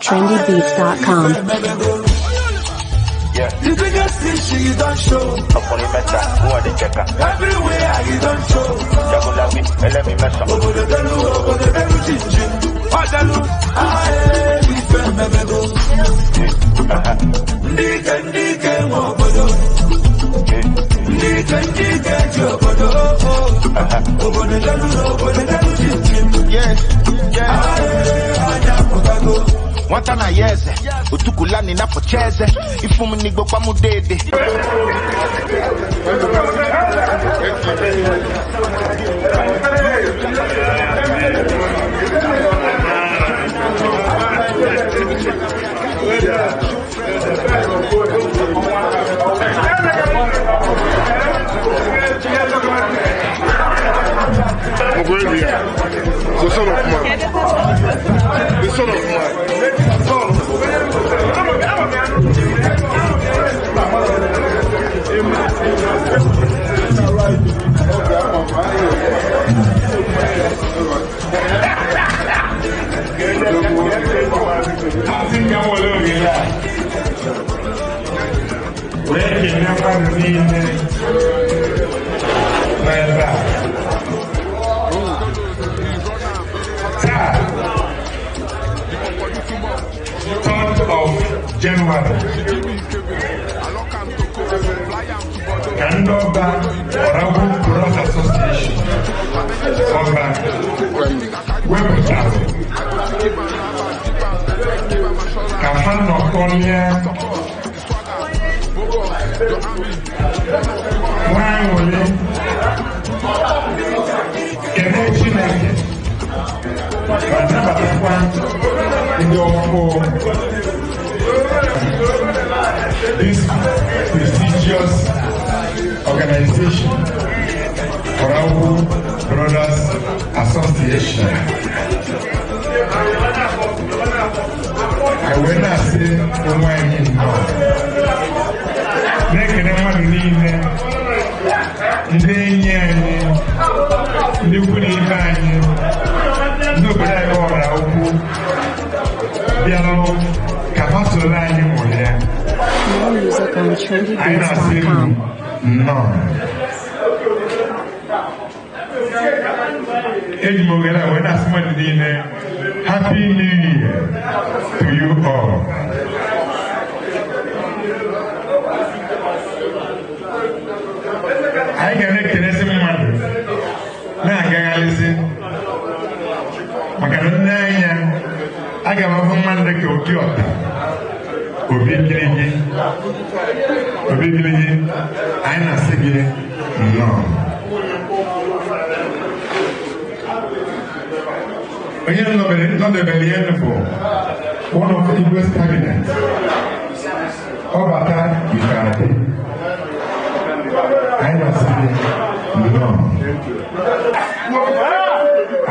trendybeats.com. Yeah. The biggest fish you don't show. Ọkùnrin mẹ́ta, who are the checker? Everywhere you don't show. Jagunlabi, ẹlẹ́mi mẹ́sàn-án. Obodo delu, obodo delu jinjin. Ọdalu, aye, ife memego. Ndị ike, ndị ike nwe obodo. Ndị ike, ndị ike ji obodo. Obodo delu, obodo delu jinjin. Yes. Aye, anya pụtago. Nwata na ya eze, otukulani napụcha eze, ifu m n'igbo kwa mụ dede. Mugwevia, the son of man. The son of man. Asị ka m were ohere a wee kelee mmadụ niile nọ ebe a taa, 3rd of January, ka ndị ọba Oraukwu Brothers Association Ọba wepụtara ka ha nọkọlịa nwa aṅụrị, kene Chineke ma nabatakwa ndị ọfụ this prestigious organization, Oraukwu Brothers Association. Anyị wee na-asị onwe anyị nnọọ, na-ekele mmadụ niile, ndị enyi anyị, ndị ikwu na ibe anyị, ndị obodo anyị Oraukwu bịarụ ka ha soro anyị ṅụrịa. More music on Anyị na-asị unu trendybeats.com. nnọọ. Eji m ohere a wee na-asị mmadụ niile, Happy New Year to you all. Anyị ga na-ekelezi mmadụ na-agagharịzi maka na nne anya aga m ahụ mmadụ dịka Obi Ọta, Obi Giligi, Obi Giligi, anyị na-asị gị nnọọ. Onye nọdebere ya bụ one of Igwe's cabinet, Ọbata Ifeadị, anyị na-asị gị nnọọ.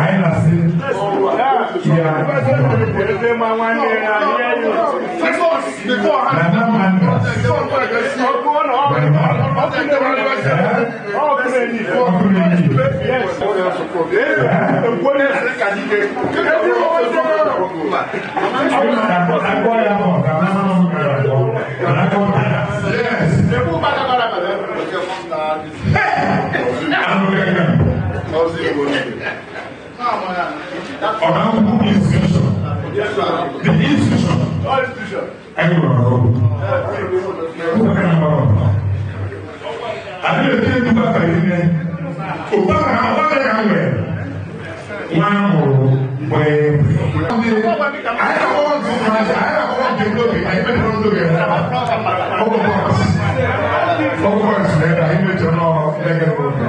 Anyị na-asị ya nnọọ. Na Namanda, ọkụ na-eyi. Yes. Oraukwu institution. The institution. Anyị nwere ọrụ. Adịghị eti egwu bàtà ime. Ụbaka ọbaka ka m nwere. Nwa amụrụ mgbe anyị na-akpọ nke ụmụazị, anyị na-akpọ nke ndị okenye, anyị mepụrụ ndị okenye. Ọgụ bọs. Ọgụ bọs na ebe anyị mechọrọ n'ọlegere oge.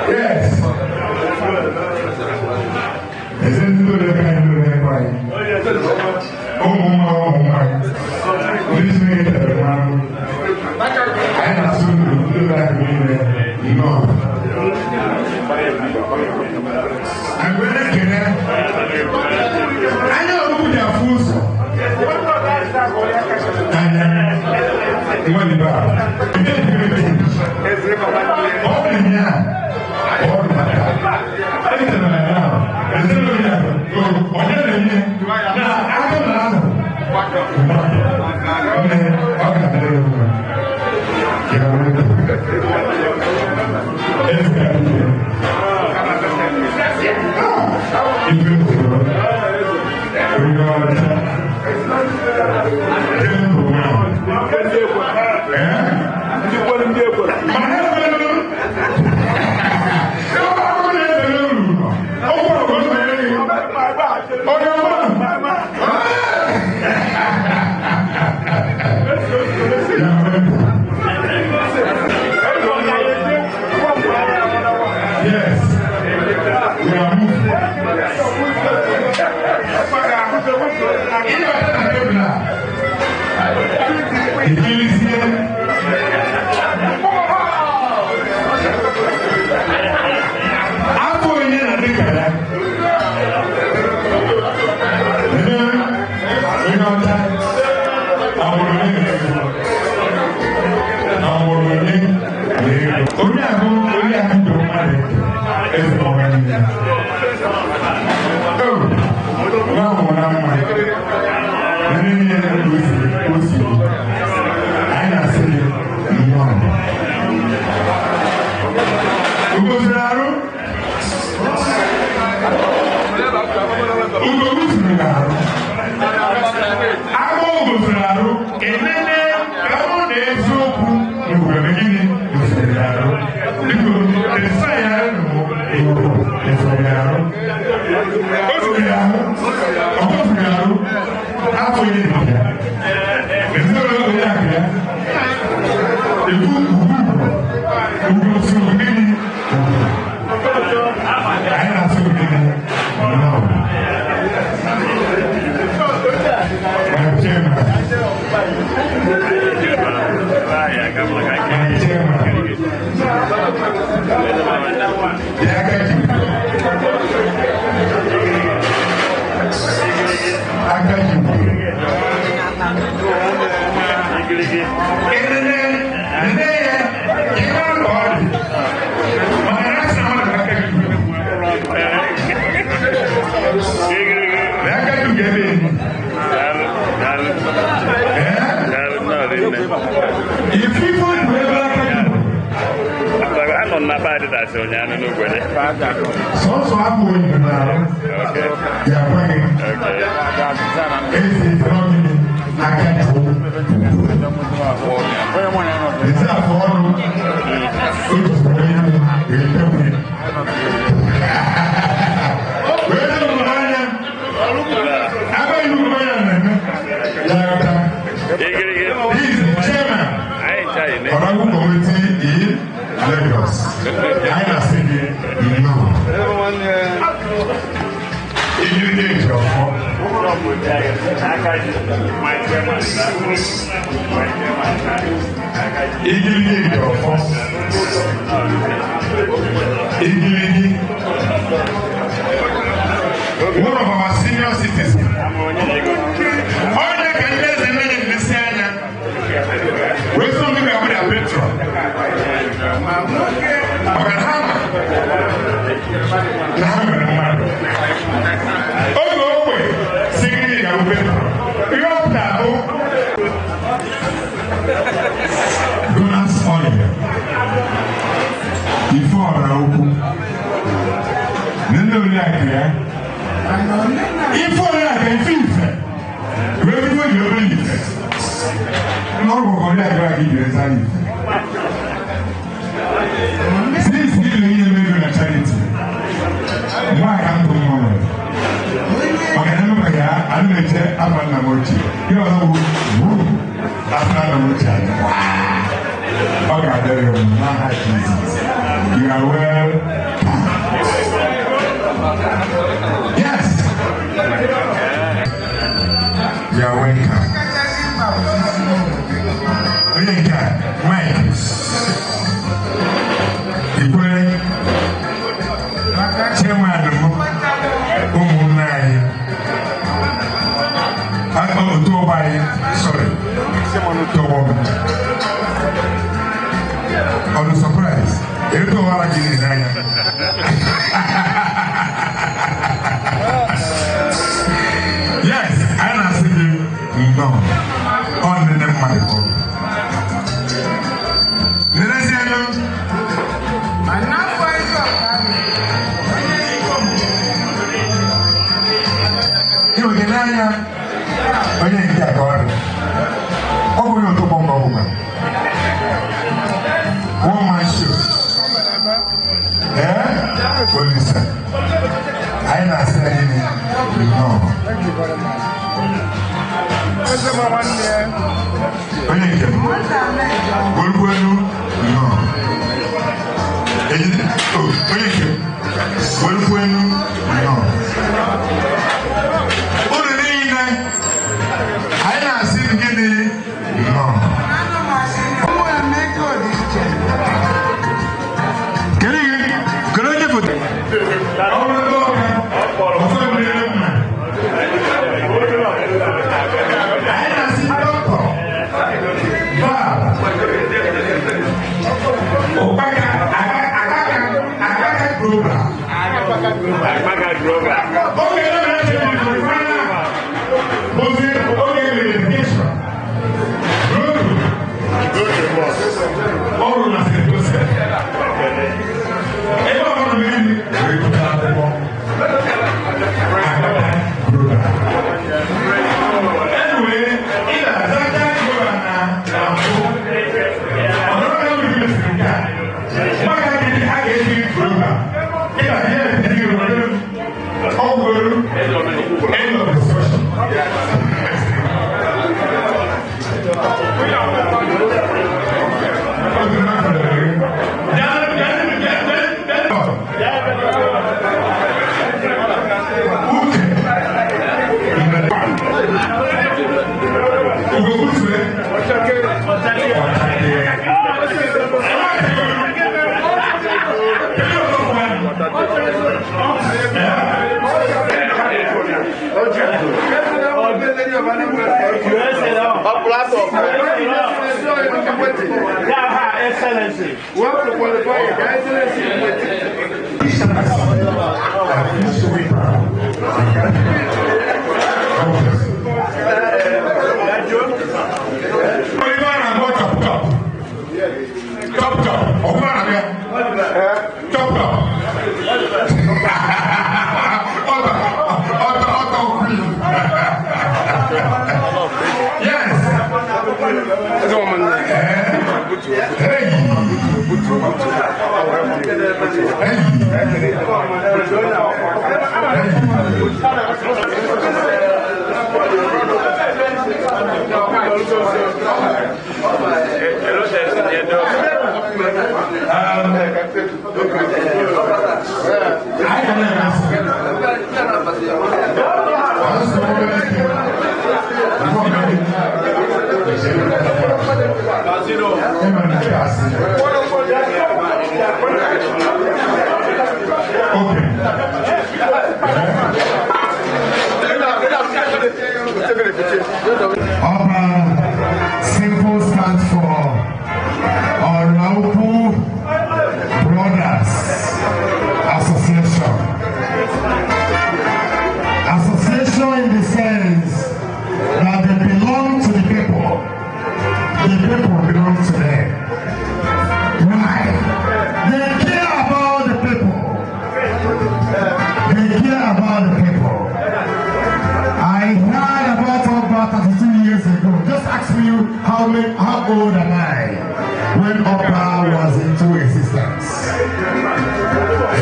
Yes. Eze ndị ole ka anyị ndị ole anyị. Ụmụ mma, ụmụ nwanyị. Ndị Chineke tere mmanụ. Anyị na-asụ ndụ ndị ole anyị niile nnọọ. Anyị wee na-ekele anya ọgụgụ ji afụ ụzọ. Anya nwadiba. Ọ bụ ya ọ bụ maka. Ezinụlọ ya onye na-enye Na aka na azụ. Nne, ọ ga-adịrị gị mma. Ya wee eze ya. Ife kwuru, onye ọcha, dị ndụ nwaanyị. Ee? Mana ekwere m. Ebe ọ bụla na-eze n'uru, ọ gwara ka o si mere gị. Onye ọma. Ya wee. Yes. We are moving. Ịbata na tebụl a, ikilisie afọ onye na dị ka ya. Nne, onye ọcha, agbụrụ onye na-ego. Agbụrụ onye na-ego. Onye ahụ onye ahụ dị mmadụ eze ọma niile. Oh, nwa ahụ na mma. Ndị niile na-ekwu o si anyị na-asị gị nnọọ. Ugo zuru arụ? Ugo zuru arụ. Agwọ ugo zuru arụ. Enene ka ọ na eziokwu na ugebe gịnị gosiri arụ. Biko, esa ya nụ ugo esoro ya arụ. O zuru ya arụ. Ọ zuru ya arụ. Afọ ihe dị ya. Ezinụlọ onye akụ ya. Ekwu ugwu ugwu zuru gịnị? Anyị na-asụ gịnị? Nnọọ. My chairman. My chairman. The Akaji. Akaji. Enene, nene ya, ịma ka ọ dị. Maka na asị na mmadụ Akaji. Na Akaji ga-ebe enyi. Eh? If people do ebe Akaji. Anọ m na be Adidas ụnyaahụ n'Ogwene. Sọsọ abụ onye n'arụ. Ya gwa gị. Ezi ifere gịnị aka jụ. Ezi afọ ọnụ. O jikwa onye wee tepụ ya. Wee tepụ anya. Amaghị ugbo ya na-eme. Ya ghọta. Igirigi. He is the chairman. Anyị ncha yi ne. Ọ̀rọ̀gùn committee in Lagos. Anyị na-asị gị nnọọ. Igirigi eji ọfọ. Igirigi eji ọfọ. Igirigi. One of our senior citizens. Onye ka ndị eze nne ya nlesi anya. Wee sọ ndị ga-abụ their patron. Maka na ha ma na ha nwere mmadụ. Oge ogbe si gịnị ga-abụ patron. Ihe ọ pụtara bụ Jonas Oil. Ife ọra okwu. Nne oriakụ ya. Ife oriakụ ife ife. Wee bido ji obere ife. N'ọgwụ ka oriakụ ya ka iji eza ife. Since niile ihe mere na charity, nwa ka ndụ m nwere. Maka na mba ya, ana m eche afa nna m ochie. Ihe ọzọ bụ wuu, afa nna m ochie adị. Ọ ga-adịrị m n'aha Jizọs. You are well. Yes. You are welcome. Onye nke a, Mike. Ikwere chairman m ụmụnne anyị otu ọgbọ anyị, sorry, otu ọgbọ m ọdụ surprise eto ọwara gị n'anya. Nnọọ, ọ nne mmadụ ka ọ bụ. Nerezienụ. Ịwege n'anya onye nke a ka ọ dị. Ọ bụ onye otu kpọmkpọ ọbụla. One man show. Ee, Olisa. Anyị na-asị ya gịnị? Nnọọ. Eze ma nwanne ya. Onye nke m. Gbolugbolú, nnọọ. Ejide, o, onye nke m. Gbolugbolú, nnọọ. Unu niile, anyị na-asị gịnị? Nnọọ. Kedu ihe? Kedu onye foto? Ọ bụrụ ndị ọka, ọsọ mmiri mma. Anyị na-asị dọkịta Val Ụkpaka Akaka Akaka Global. Akpaka Global. Oge na-eche ozi oge verification. Ọrụ na St. Joseph. Ebe ọ bụla mmiri wee gụta akwụkwọ. Akaka Global. Anyway, ị na-aza Akaka Global na mbụ. Ọ nọrọ na mmiri mesịrị nke a. Maka gịnị a ga-eji Global? Ị na-ihe na-eji were ọgwụrụ. End of discussion. Excellency. Chop chop, ọkùnrin àná chop chop. Ọ̀tọ̀ ọ̀tọ̀ ọ̀tọ̀ òkú. Yes. Hey. Hey. Ọba simple stands for Oraukwu Brothers Association. Association in the sense that they belong to the people. The people belong to them. Why? They care about the people. They care about the people. I heard about Oba 32 years ago. Just ask me how old am I when Oba was into existence.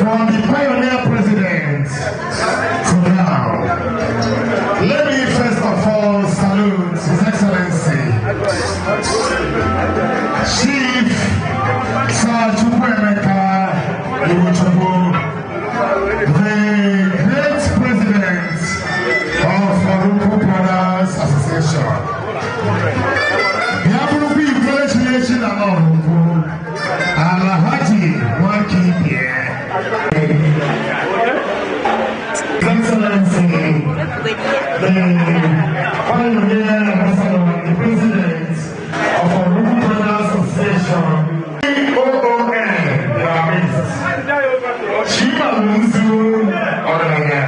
From the pioneer president to now. Let me first of all salute His Excellency Chief Sir Chukwuemeka Iwuchukwu, the great president of Oraukwu Brothers Association. Ya bụrụkwa igwe echiri echi na Oraukwu, Alhaji Nwakibie. His Excellency, the pioneer ambassador, the president of Oraukwu Brothers Association, OON, in our midst. Chimaluzu Ọgaranya.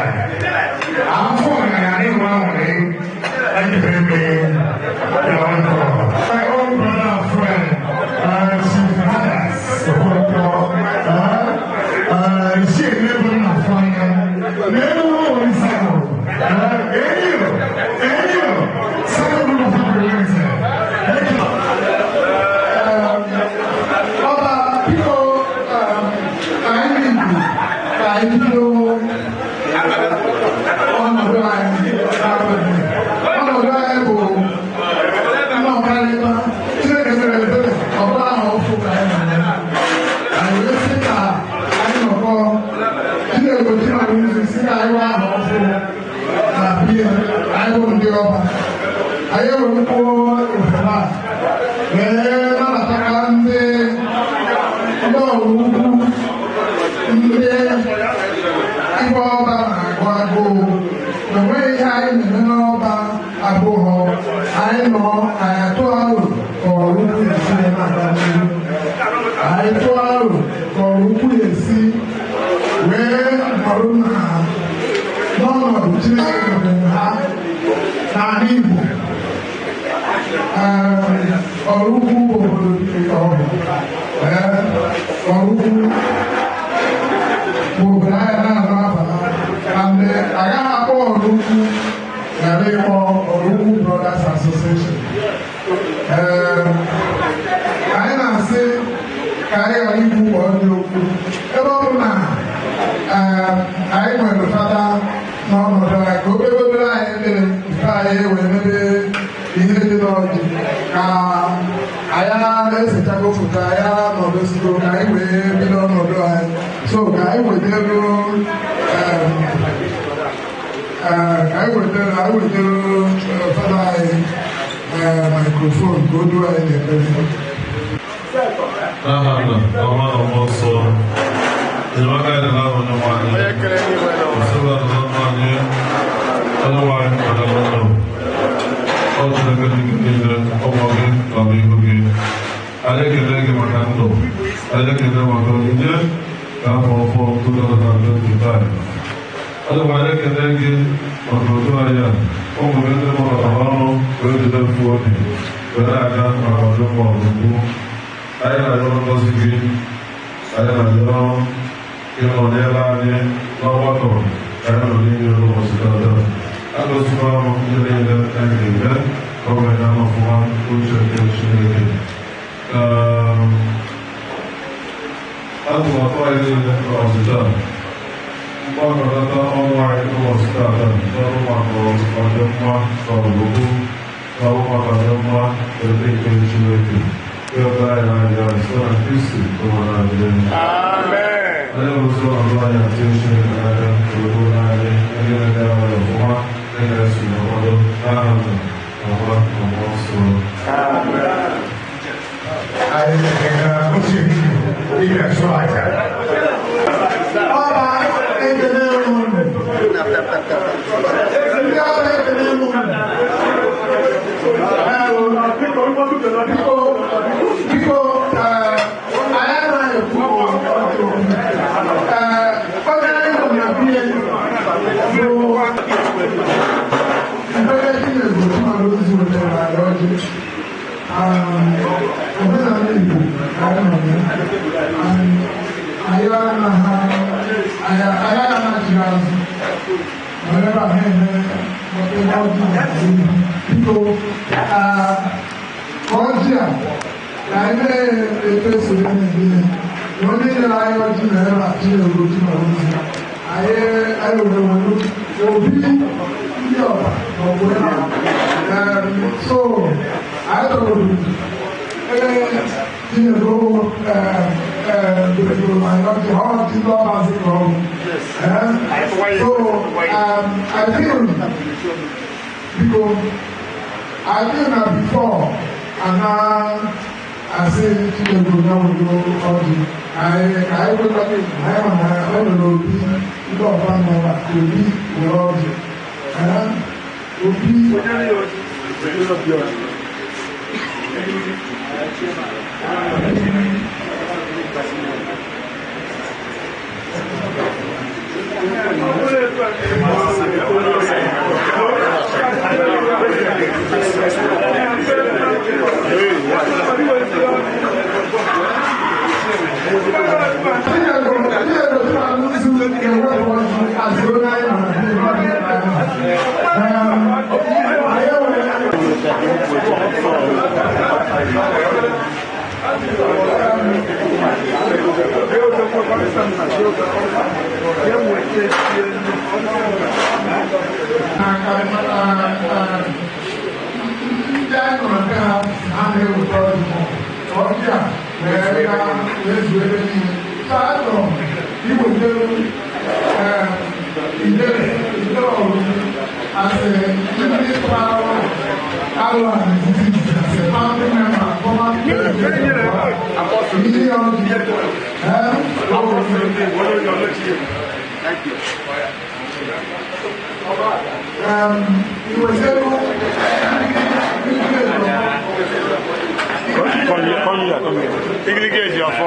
Afọ ọgaranya ịhụ ahụrị. Thank you very much. Anyị bụ ndị ọba. Anyị ewelukwu ohere a wee nabatakwa ndị ọrụ ukwu, ndị ibe ọba na-agụ agụụ. Enweghị ihe anyị na-eme n'ọba abụghọ anyị nọ anyị atụ aro ka ọrụ ukwu esi na-aga n'ihu. Anyị tụọ aro ka ọrụ ukwu esi wee nọrọ na n'ọnọdụ Chineke nyere ha n'ala Igbo. Ọrụ ukwu bụ obodo dị ọhụrụ. Ọrụ ukwu bụ obodo anyị na-anụ abalị and agaghị akpọ ọrụ ukwu ghara ịkpọ Ọrụ Ukwu Brothers Association. Anyị na-asị ka anyị ghara ikwu kpọọ ndị okwu ebe ọ bụ na anyị nwere fada n'ọnọdụ anyị ka o kpebebere anyị ekpere nke anyị wee mebe ihe dị n'ọjị ka anyị esechago foto anyị nọdụsigo ka anyị wee bido ọnọdụ anyị, so ka anyị wetelu fada anyị microphone ka o duo anyị n'ekpere. N'aha Nna na Nwa na Mmụọ Nsọ, enyemaka anyị dị n'aha Onyenwe anyị. Nsogbu adịla mma anyị, Onyenwe anyị adịla ndụ. Ọ Chineke dị gị niile, ụmụ gị nọ n'ihu gị. Anyị ekele gị maka ndụ, anyị ekele maka onyinye ka afọ ọfọ 2025. Onyenwe anyị, ekele gị maka otu anyị a, ụmụ gị ndị gbakọtara ọnụ wee jide mfu obi wee na-aga maka ọdịmma ọgwụgwụ. Anyị na-arịọ ngọzi gị, anyị na-arịọ ịnọnyere anyị n'ọgbakọ ka anyị nọ n'ime n'ụbọchị tata. Agọzikwa m ndị niile anyị ga-eme ka ọ wee gaa n'ọfụma uche nke Chineke. Ka atụmatụ anyị niile n'ụbọchị taa, mgbakọta ọnụ anyị n'ụbọchị tata n'ọrụ maka ọdịmma na ọgwụgwụ n'ọrụ maka ọdịmma ebe nke Chineke. Amen. Anyị ochie ị ga-achụ aja. Ọba, ekele m unu. Ndị ọba, ekele m unu. Biko, biko, anyị anaghị ekwu ọtụ. Onye anyị nọ na bie bụ Ebere Chineke mmadụ ozi wetara anyị ọjị. Omenala Igbo ka anyị nọ na ya. Anyị anaghị anachighị azụ. Nọrọ ebe a na-eme ebe ọjị na-adị. Biko, ka ọjị a ka anyị mee etu esiri na-eme ya. Na onye nyere anyị ọjị na ebe a Chineke otu na ozi. Anyị anyị were obi ndị ọba na ọbụ ebe a. So anyị tọrọ ebe Chineke gosiri anyị ọjị, ọ ọjị ndị ọba sị ka ọ bụ. So I feel, biko, I feel na before ana asị Chineke onye nwere ọjị, anyị ka anyị kwekọta anyị ma na e nwere obi ndị ọba nọ ebe a, ka obi were ọjị. Obi. Ndị anyị nọrọ be ha ha na-eweta ọjị ọjị a wee gaa wee zuo ebe niile. So achọrọ m iwetara ijere ijere ọrụ asị ndị Alọ as a founding member, former president. Thank you. Iwezelu Come here, come here, come here. Igirigi eji ọfọ.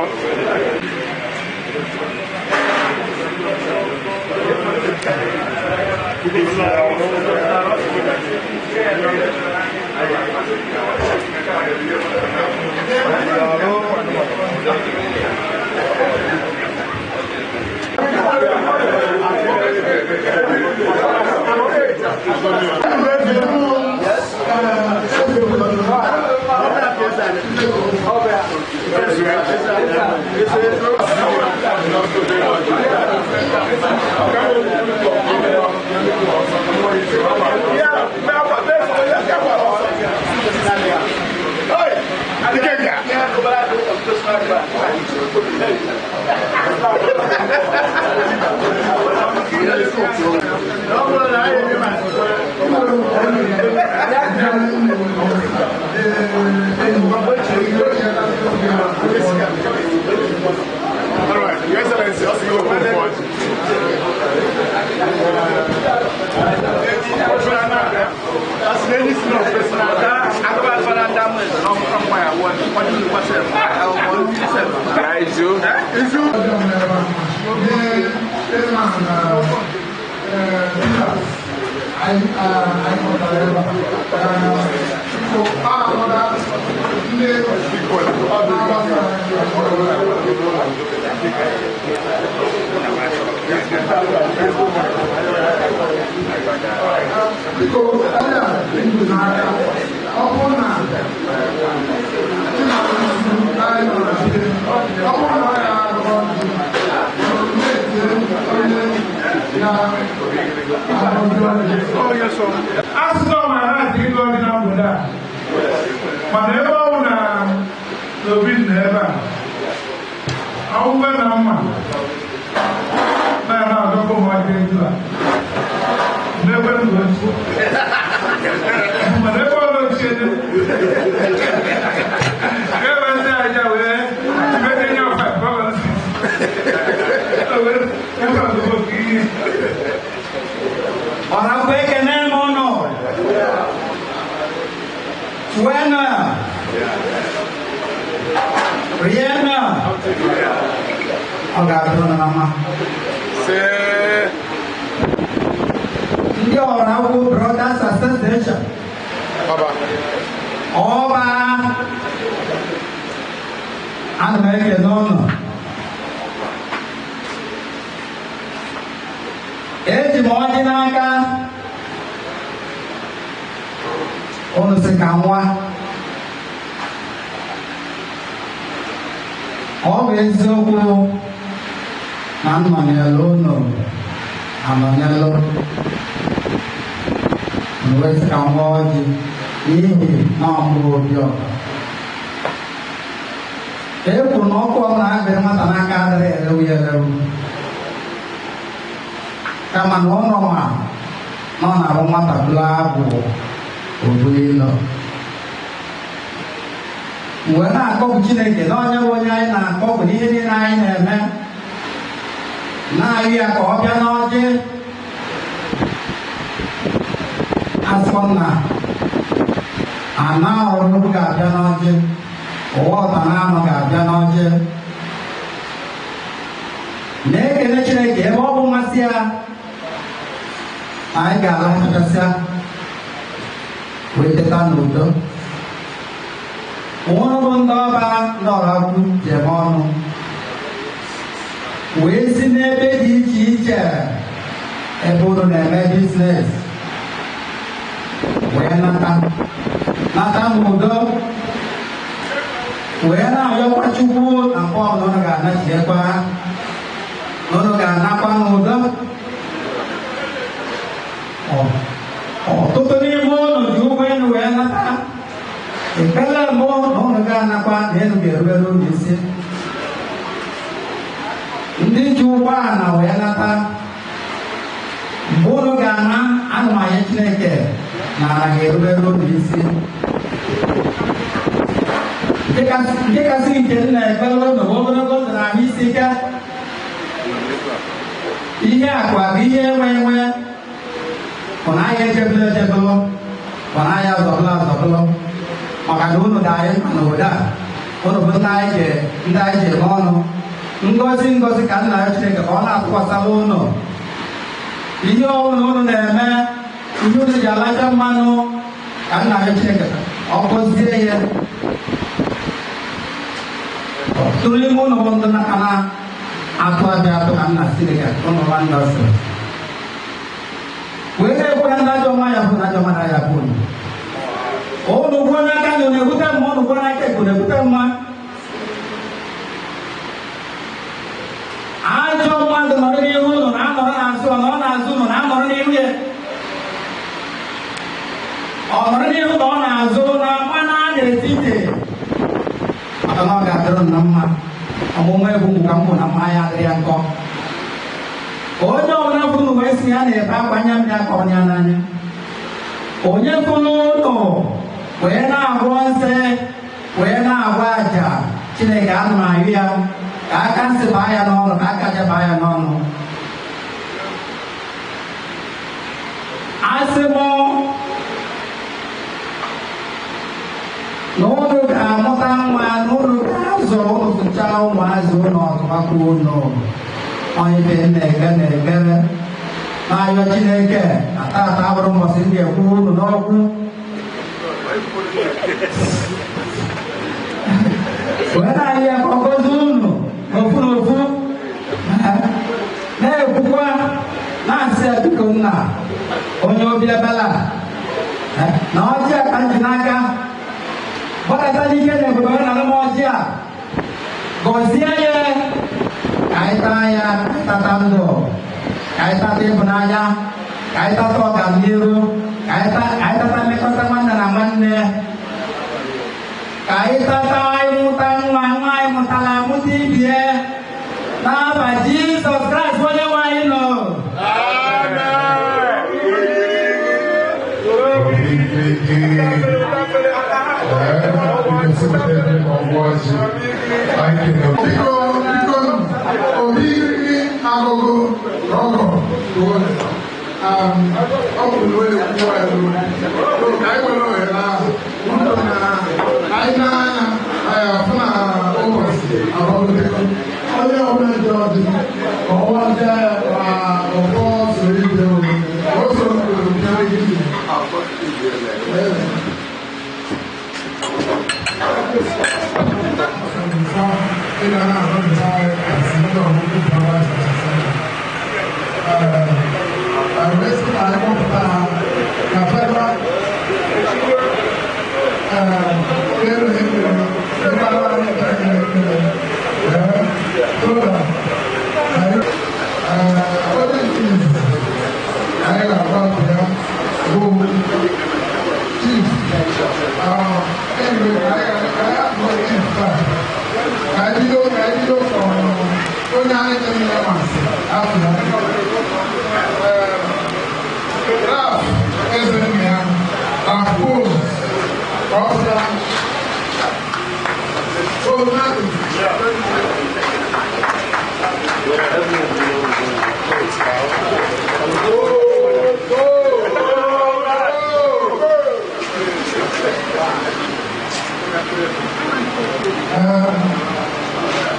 All right, Your Excellency, also you open the board. Biko, onye a dị n'aka, ọ bụrụ na ọ bụrụ na ya arụ ọrụ Asụsụ ọmara dị ịgụ dị na obodo a, mana ebe ọ bụ na obi nọ ebe a, ọgwụgwọ na mma na na adọkọ ma dị etu a n'ebe ndụ ochie, mana ebe ọ ochie dị ebe ndị aja wee mete nye ọfa gọvanọ ebe ọgụgụ ihe. Ọrakwa, ekene m ụnụ. Tụenụ, rienụ, ọ ga-adị ụnụ na mma. Ndị Ọrakwu Brothers Association ọba, ana m ekene ụnụ. Eji m ọjị n'aka ụnụ sị ka nwa ọ bụ eziokwu na m nọnyere ụnụ anọnyelụ wee sị ka nwa ọjị n'ihi na ọmụrụ obi ọha e kwuru na ọkụ ọbụla akpịrị nwata n'aka adịrị erewu ya erewu, kama na ụlọ ma na ọ na-abụ nwata bụla abụ obu ilo mgbe na-akpọpụ Chineke na onye bụ onye anyị na-akpọpụ n'ihe niile anyị na-eme, na-ayị ya ka ọ bịa n'ọjị asọ na ana ọrụ ga-abịa n'ọjị ụwa ọta na anụ ga-abịa n'ọjị, na-ekele Chineke ebe ọ bụ mmasị ya anyị ga-alachachasịa wee teta n'udo. Ụnụ bụ ndị ọba, ndị Ọrakwu ji eme ọnụ wee si n'ebe dị iche iche ebe unu na-eme business wee nata nata n'udo, wee na-ayọkwa Chukwu na mgbe ọbụla unu ga-anachiekwa na unu ga-anakwa n'udo. Ọtụtụ n'ime ụlọ ji ụgbọelu wee nata. Ekpere mbụ na ụlọ ga-anakwa na elu ga-erubere ụlọ isi. Ndị ji ụgbọala wee nata, mgbe ụlọ ga-ana, ana m anya Chineke Na ala ga-erubere unu isi. Nke kasị nke m na-ekpere unu bụ ogologo ndụ na ahụ isi ike. Ihe akụ akụ, ihe enwe enwe, bụ na ahịa echebụla echebụlụ, bụ na ahịa azọbụla azọbụlụ, maka na unu dị anyị mkpa n'obodo a. Unu bụ ndị anyị ji, ndị anyị ji eme ọnụ. Ngozi, ngozi ka nna ya Chineke ka ọ na-atụkwasara unu. Ihe ọbụla unu na-eme, ihe unu ji alacha mmanụ, ka nna ya Chineke ọ gọzie ya. Ọtụtụ n'ime ụlọ bụ ndị n'aka na-atụ abịa atụ ka nna Chineke ụnụ nwa ndị ọsọ wee na-ekwu na ndị ajọ nwa ya bụ na ajọ mmadụ ya bụ unu. Unu gbuo n'aka na unu ebute mma, unu gbuo n'aka ekpe unu ebute mma. Ajọ mmadụ nọrọ n'ihu unu na-anọrọ n'azụ, ọ nọrọ n'azụ unu na-anọrọ n'ihu ya, ọ nọrọ n'ihu na ọ na-azụ na ama na n'etiti, maka na ọ ga-adịrị na mma. Ọmụmụ egwu ka m bụ na mma ya adịrị ya nkọ. Onye ọbụla fụrụ wee si ya na-ebe akwa anya mmiri akọrọ ya n'anya. Onye fụrụ ụlọ wee na-agwọ nsị wee na-agwa aja, Chineke ana m ayụ ya ka aka nsị baa ya n'ọnụ, ka aka aja baa ya n'ọnụ. Asị m na unu ga-amụta nwa, na unu ga-azụ, unu zụchaa ụmụazị unu ọzụmakwa unu. Onye be na-ekpe na ekpere na-ayọ Chineke na tata abụrụ mbọsị ndị ekwu unu n'okwu, wee na-ayọ ya ka ọ gọzie unu n'ofu n'ofu, na-ekwukwa na-asị ya, biko nna onye obi ebela na ọjị a ka m ji n'aka gbadata n'ike na ebube na alụm ọjị a, gọzie ya ka anyị taa ya, ka anyị tata ndụ, ka anyị tata ịhụnanya, ka anyị tata ọganihu, ka anyị tata mmekọta nwanne na nwanne, ka anyị tata ịmụta nwa, nwa anyị mụtara amụta ibie, n'afa Jizọs Kraịst onye nwe anyị nọ. Biko, biko, obi agụgụ ọgọ ọ bụ na onye kwuo ya n'olu ka anyị nwere ohere ahụ na anyị na-anya anyị afụ na ụbọchị agbagotego. Onye ọbụla ji ọjị ka ọ gwazie ya ma ọfọ soro ibe o soro bịa gị. Onye anyị na-eme masị afọ ya Ralph Ezenna Akpos Ọsa Onadu.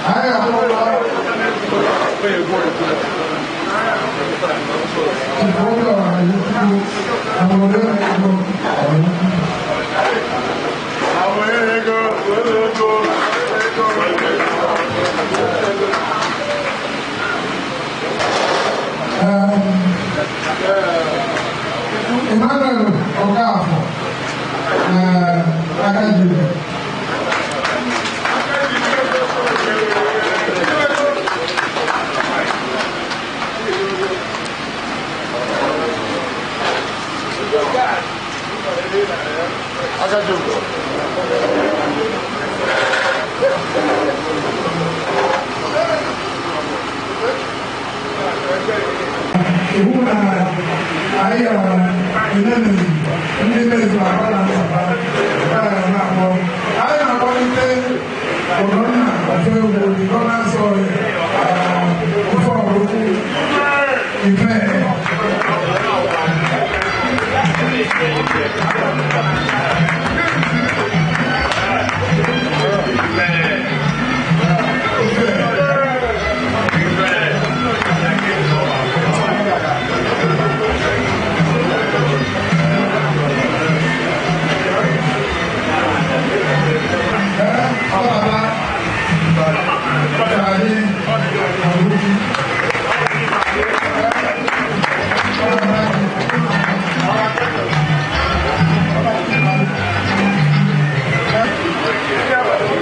Anyị akpọla Emmanuel Okafor na Akajiri. Iwu na anyị enene ndị mezuru akpa na nsaba na-akpọ. Anyị na-akpọlite Ogonna Ofoegbu, the governance of Ofoegbu Ife.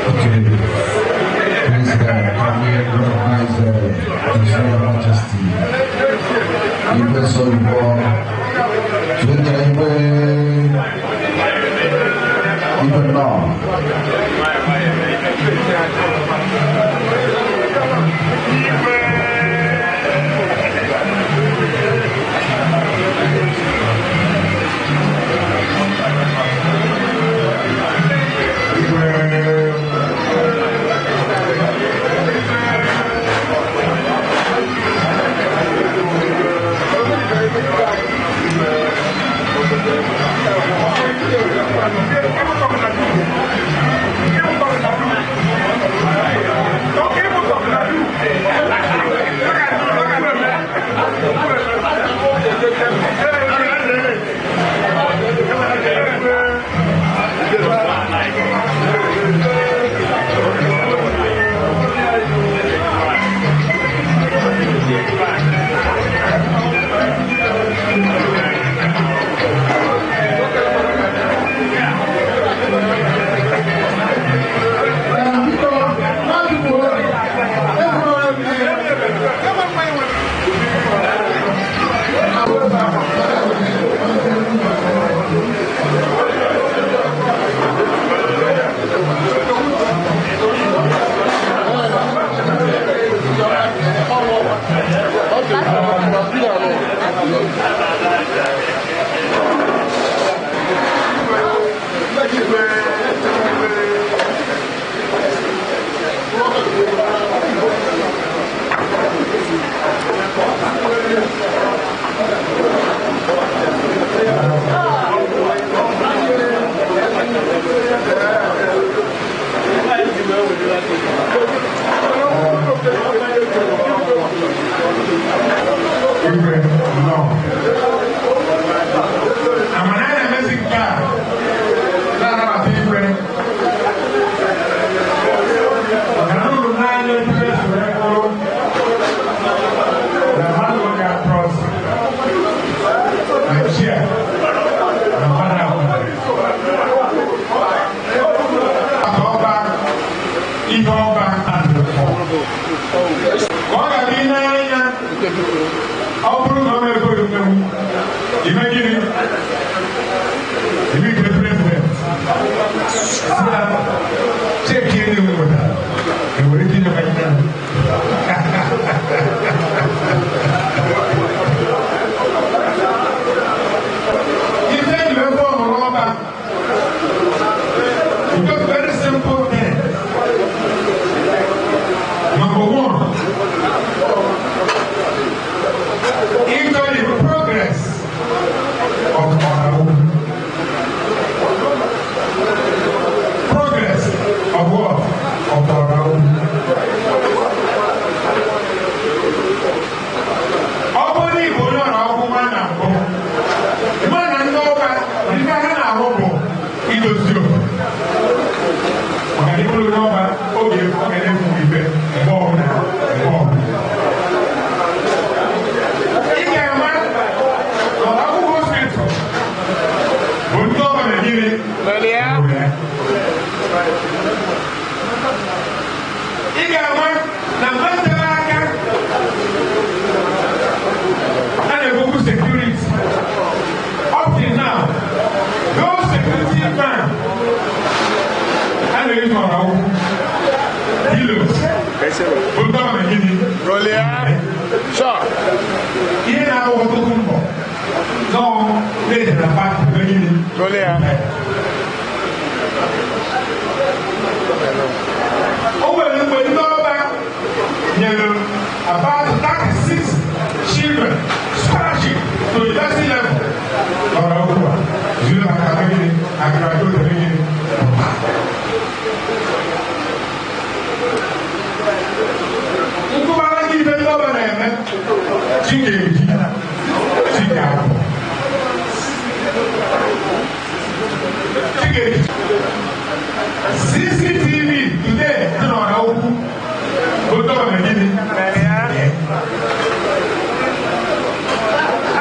Okay. Please, can we recognize His Royal Majesty, Igwe Solomon, Junior Igwe, Igwe Nnọọ. Igwe nnọọ. Amara anyị na-emezi nke a na-anabata igwe. Maka na uru n'anya ebe esi wee bụrụ na mmadụ ga-atrọs na chi a na mmadụ ahụ. Maka ọba ihe ọba andụkọ. Ka ọ ga-abụ ị na-anya, ọ bụrụ na ọ na-ekweghị mmenwu, ime gịnị? Ime ike president si ya cheki ndị nwetara enwere ike inyekwa ihe ahụ. Ife eji ebe ọhụrụ ọba, because very simple thing. Number one, into the progress of our own. Progress of what? Of our own. Ọ bụrụ na Igbo onye ọrụ akwụkwọ na mbụ, ịma na ndị ọba ife ha na-ahụ bụ idozi obodo. Maka na ịbụrụ onye ọba oge ọ ga na-efu ife mgbe ọbụla mgbe ọbụla. Ị ga-ama na akwụkwọ hospital bụ ndị ọba na gịnị? Ị ga-ama na mgbe aka a na-ekwokwu security, up till now, those security man a na-eji ọra ụkwụ kilos bụ ndị ọba na gịnị? Ihe na-awụ. ya. O nwere mgbe ndị ọba nyere about 36 children scholarship to university level n'ọrụ akwụkwọ a zuru maka gịnị agraduate gịnị. Nkụbara gị ibe ndị ọba na-eme chi ga-eji chi ga-abụ chi ga-eji. CCTV today dị n'ọra ukwu otu ọba gịnị.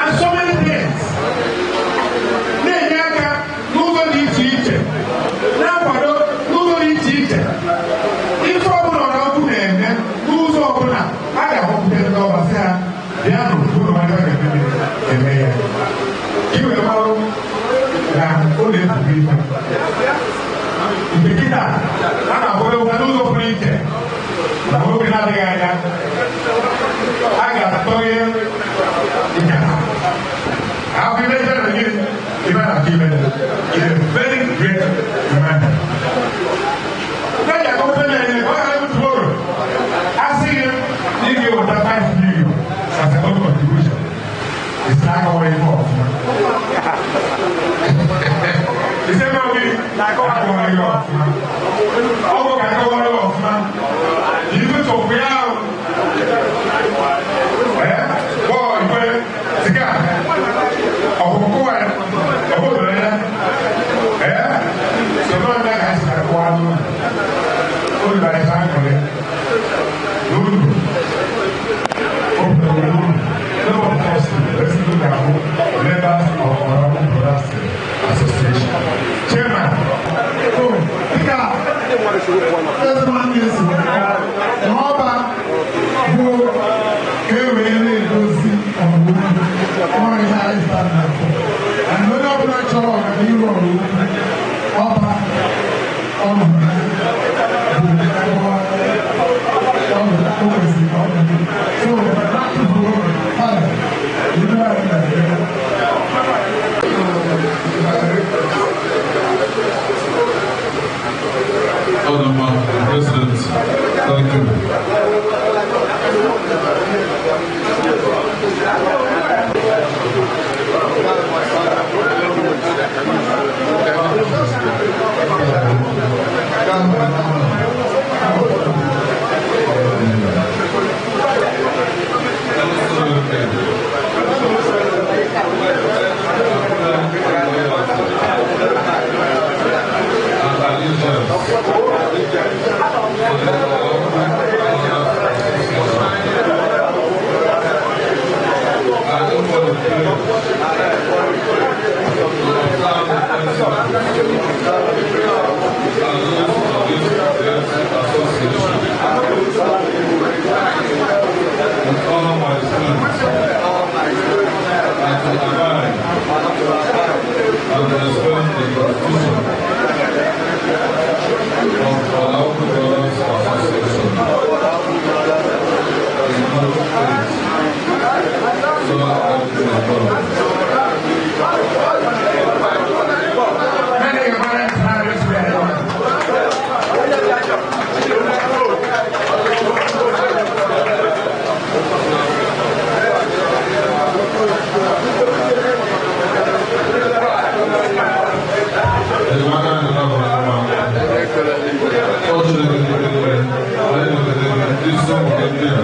And so many things na-enye aka n'ụzọ dị iche iche, na-akwado n'ụzọ dị iche iche. Ife ọbụla ọra ukwu na-eme n'ụzọ ọbụla a ga-akpọpụta ndị ọba sị ha bịa n'ụlọ mmadụ ga-eme eme ya ka i wee marụ na ọ na-ebubu ife nke kịta a na-akwadokwa n'ụzọ pụrụ iche na oge na-adịghị anya a ga-atọghe nkata ahụ ibe ife na gịnị ife na-achọ ime is a very great reminder. Ndị akọpụta na-enye ka ọ ghara ịbụ tomorrow a sị gị na ị ga-eweta 5 million as a own contribution. It's not going ọfụma. Ise ma obi akọwara ya ọfụma. Ọ bụ ka akọwara ya ọfụma. Ife tọpụ ya ahụ. Ee, bọọ ikwe sika ọkụkụ ya ọbụdoro ya. Ee, sọ̀rọ̀ ndị ka esi akọwa n'ụlọ. Ụlọ anyị sa akọrọ ya. N'ụlọ. O pụtara n'ụlọ. N'ụlọ President ga-abụ members of Oraukwu Brothers Association. Chairman. So, dịka eze nwanne si na ọba bụ ka e wee na-edozi ọrụ ugbo ọrụ ihe anyị stand na for. And onye ọbụla chọrọ ọganihu ọrụ ugbo, ọba ọrụ bụ ebe ọ o kwesịrị ka ọ nọdụ. So, na-atụfughị oge, Father, ibe anyị na-eme. Ọdụmma, President, thank you. With all my strength, and to abide and respect the Constitution of Oraukwu Brothers Association in good faith. So help me God. Many of our parents were. Enyemaka anyị na ọ Chineke dị anyị nọgidere ndị isi ụmụ gị ndị a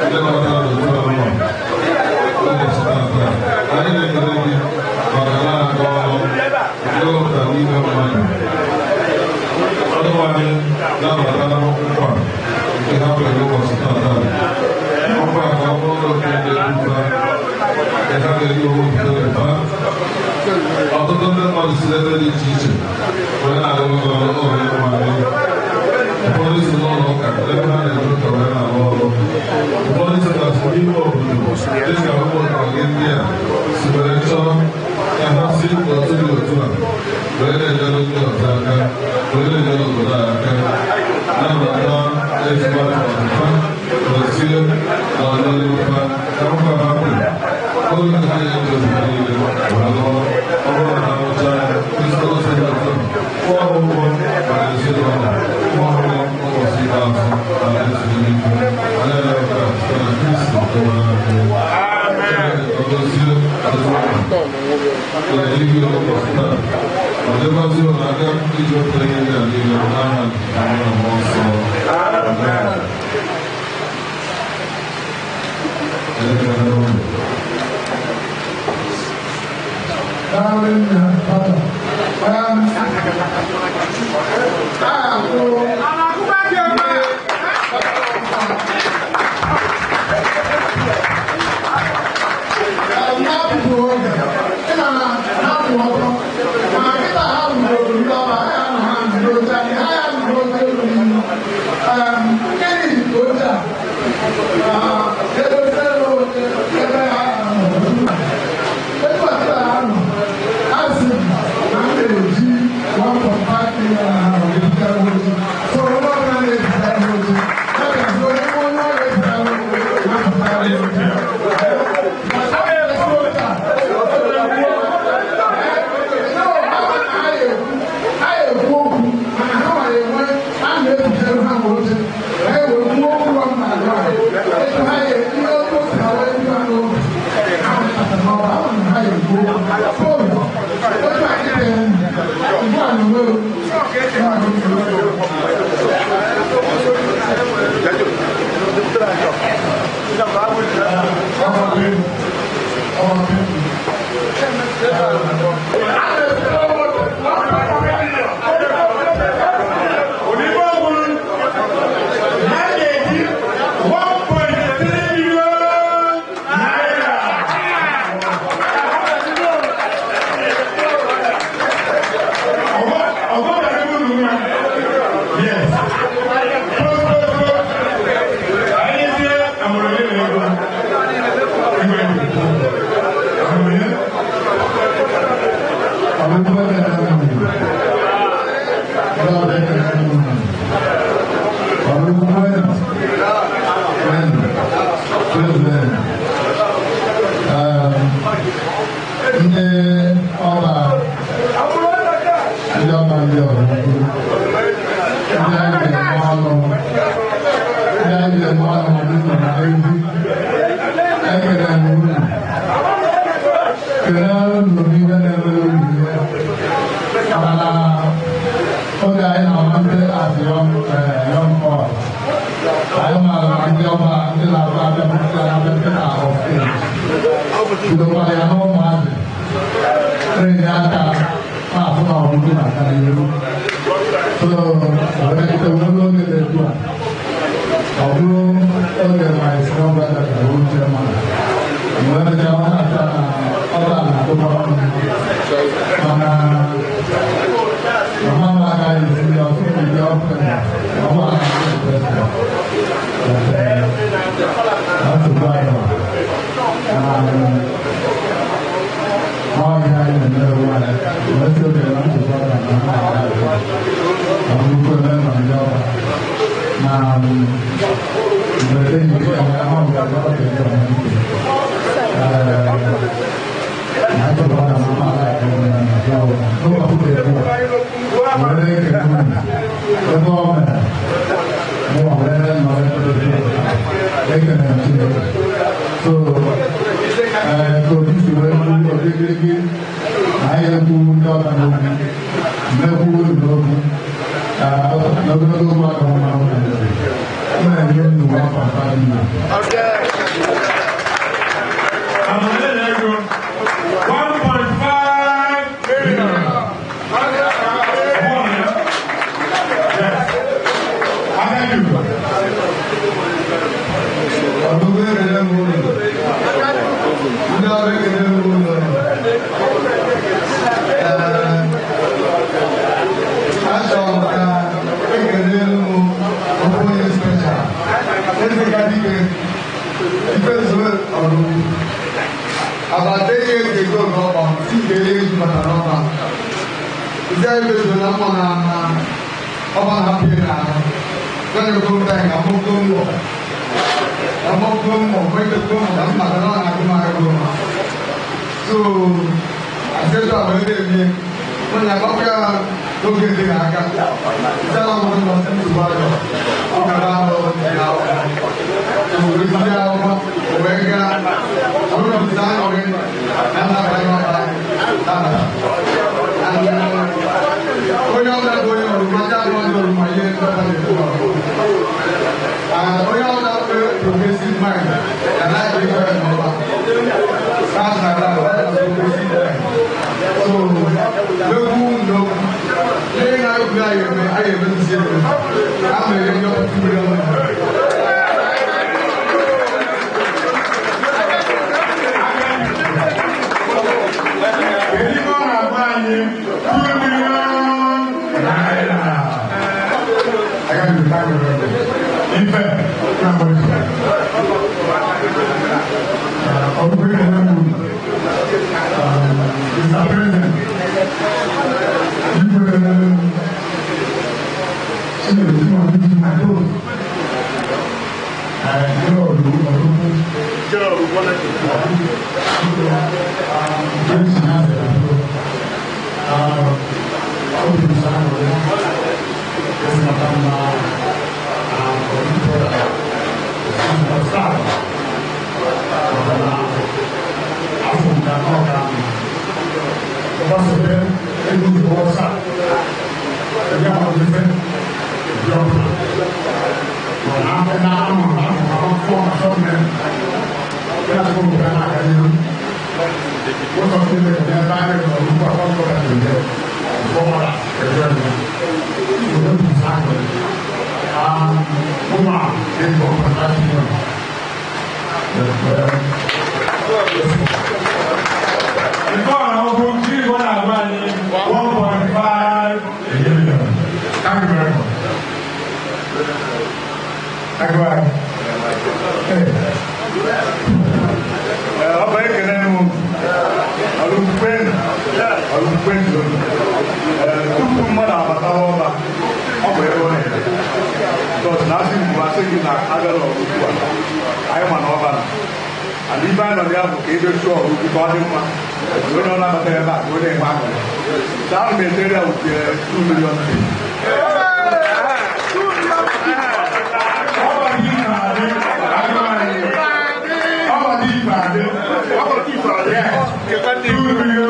ndị nabatara n'otu anụma ụbọchị tata. Anyị na-ekele gị maka na-aga ọrụ nke wepụtara n'ime mmadụ. Onyenwe anyị na-abatara nkwa nke ha kwere n'ụbọchị tata. Nkwa ka ọ bụrụ nke na-ekwupụta nke ha ga-eri owepụta. Ọtụtụ ndị mmadụ si ebe dị iche iche wee na-arụ ọrụ ụlọ anyị. Ụfọdụ si n'ụlọ ụka ebe ha na-eje ụka wee na-arụ ọrụ. Ụfọdụ si na n'ime obodo dịka ụmụ gị ndị a si were chọọ ka ha si otu dị otu a wee na-enyere ndị ọzọ aka, wee na-enyere obodo a aka. Nabata ezigbo atụmatụ ha, gọzie na ọdịnihu ha ka nkwa ha kwere. Oge ha ya eji ozugbo niile wee lụọ ọ bụrụ na ha rụchaa ya. Ọdịbazi ụlọ aka iji wepụta ihe ndị a niile n'aha nke Nna na Mmụọ Nsọ. Amen. Elekere unu. Daalụ nna papa. A mind na life dey very normal. That's my life. That's my life. So, n'okwu n'okwu, ihe na-ekwu anyị eme, anyị emezi eme. A mere ihe ọtụtụ million. Kedu ihe ọ na-agwa anyị? ₦2 million. I got to thank you very much. Ife, na mbọ. Mr. President, Before I open, three one 1.5 million. Thank you very much. Thank you. Hey. Ọba, ekele m ọlụkwenu ọlụkwenu. Tupu mmadụ abatara ọba, ọ bụ ebe ọ na-eme because na asị mgbe asị gị na abịara ọrụ ugbu a, anyị ma na ọba na and ibe anyị nọ ya bụ ka ebe chụọ ọrụ ugwu ka ọ dị mma, onye ọ na-abata ebe a ka ọ na-enwe aṅụrị. So ana m etere ya with 2 million. Ọba dị ife adị, ọba dị ife adị. Yes. ₦2 million.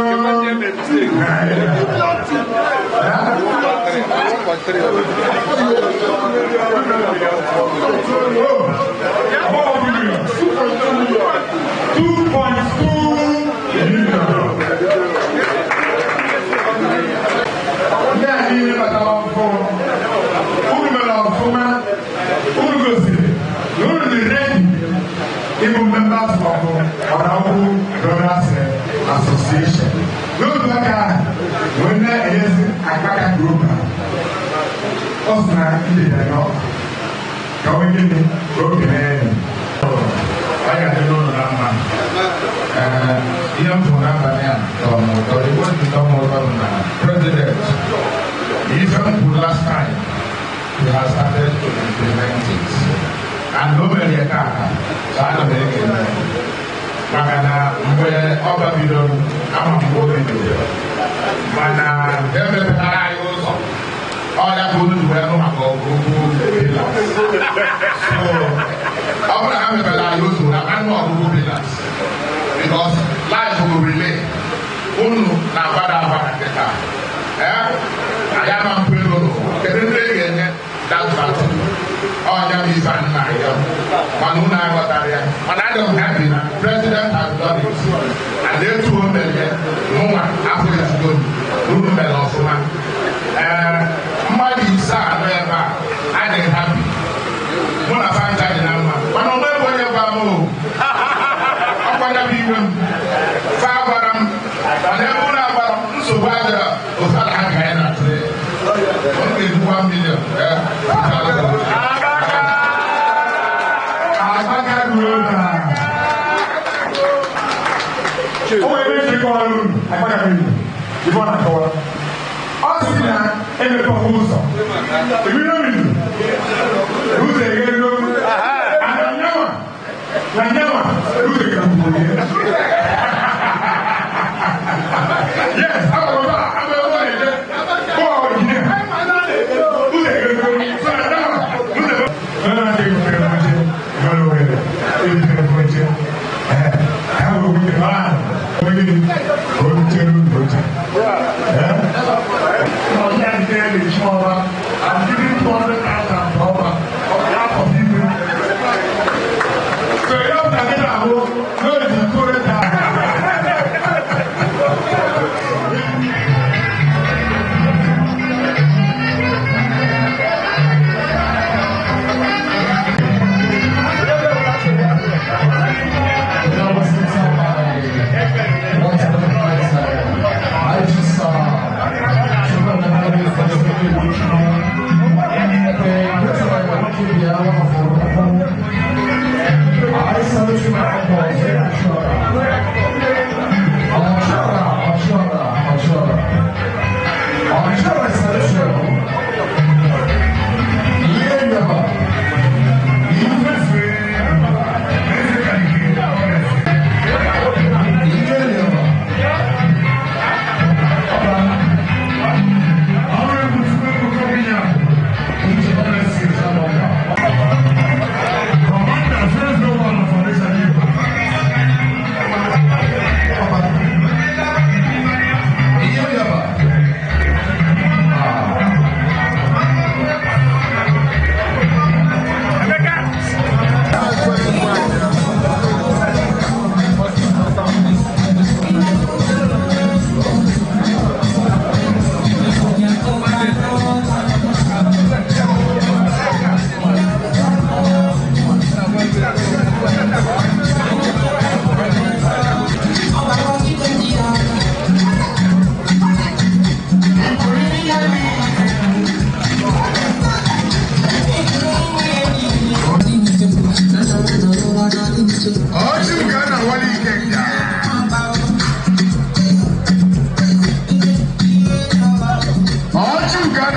Oh, 2 million. 2.2 million. Ndị a niile batara ọfụ, unu mere ọfụma, unu gosiri na unu dị ready ịbụ members of Oraukwu Brothers Association. N'otu aka ahụ, wee na-enyezi Akpaka Group a, ọ sị na ndị ya nọ ka o gịnị ka o kelee ya. Ọ ga-adị n'ụlọ na mma. Ee, ihe m fụrụ n'abalị a tọrọ m ụtọ. Igwe dị tọ m ụtọ bụ na president, ife m kwuru last time, he has started to implement it, and o mere ya tata. So ana m ekele ya maka na mgbe ọba bidoro, ama mgbe o bidoro, mana emepụtara anyị ụzọ ọ ya ka unu ji wee nụ maka ọgụgụ pillars. So ọ bụrụ na ha mepere anyị ụzọ na anụ ọgụgụ pillars, because life will relay unu na-agbada agbada kịta. Ee, anyị ama mpụ ego n'ụwa. Kedu ndị ị ga-enye that battle? Ọnya bụ ife anyị na-arịọ, mana unu aghọtara ya. Mana adị m happy na president has done it, and etu o mere ya, mụnwa afọ ezigbo m unu mere ọfụma. Ee, mmadụ ise anọ ebe a adịghị happy. Mụ na fanta dị na mma, mana o nweghị onye gwa m o ọkwanya bụ iwe m fa gwara m. Mana ebe unu agbara m, nsogbu adịrọ. Ofe ala ha ka anyị na-atụ ya, ọ ga-ebu 1 million. Ee. Akpaka Global. O nwere ebe ịkọwara unu Akpaka mmiri ife ọ na-akọwa. Ọ sị na emepe ụzọ ebido mmiri, ụzọ eghego ana nyanwa na nyanwa ụzọ eghego. Yes, agwara m ama ebe ọ na-eje bọọlụ injinia, ụzọ eghego. So na nyanwa ụzọ ebe ọ na-adịghị mfe oche nwere ohere ebitere oche. Ee, ha bụ oge ahụ onye gịnị ka o chere unu oche. I'm giving 200.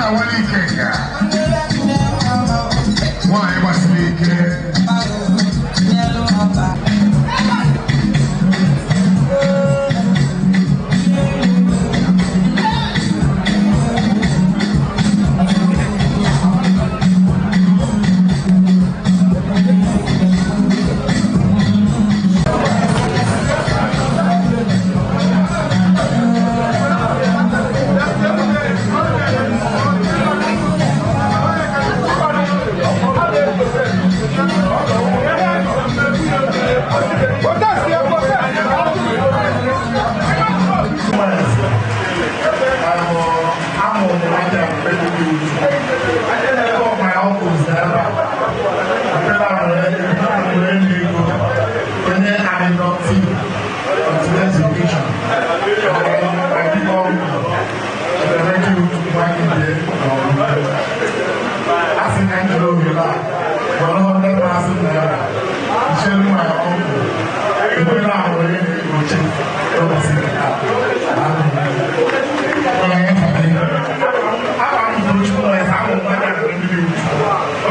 awali ikenga. Nwaanyị gbasiri ike.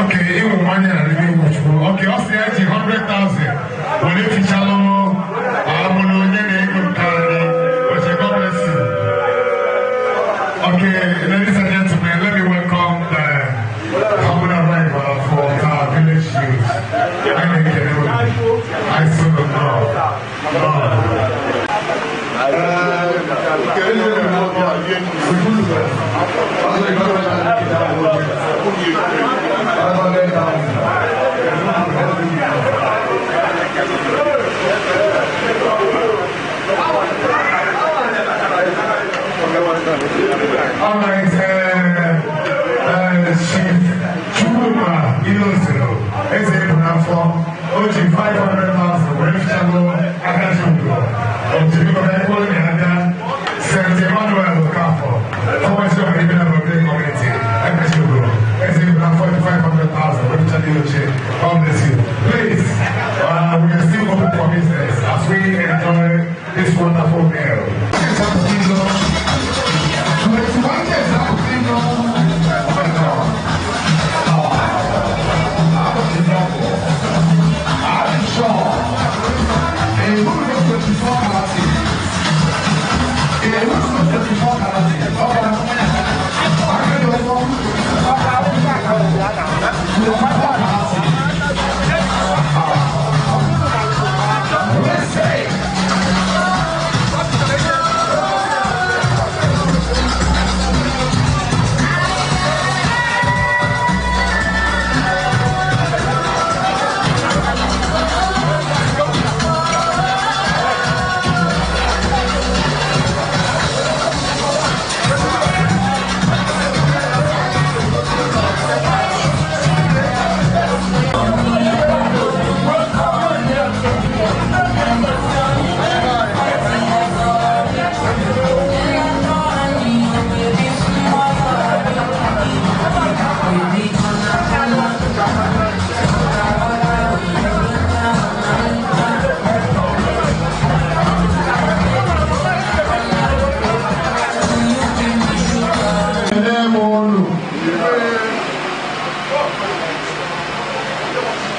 Okay, ịwụ mmanya na ndị iwu chukwu. Okay, ọ sị ya ji 100,000 were fichalụ amụrụ onye na-ego nke anyị. Okay, God bless you. Okay, ladies and gentlemen, let me welcome the humble arrival for our village youth. I so know. All right, Chief Chukwuma Ilozero, Eze Ebunafọ, o ji 500,000 were fichalụ Akachi Ugo. O ji biko ka ekporo na aka St. Emmanuel Okafor, former chairman of Ibina Birthday Committee, Akachi Ugo, Eze Ebunafọ ji 500,000 were fichalụ oche. God bless you. Please, we are still open for business as we enjoy this wonderful meal.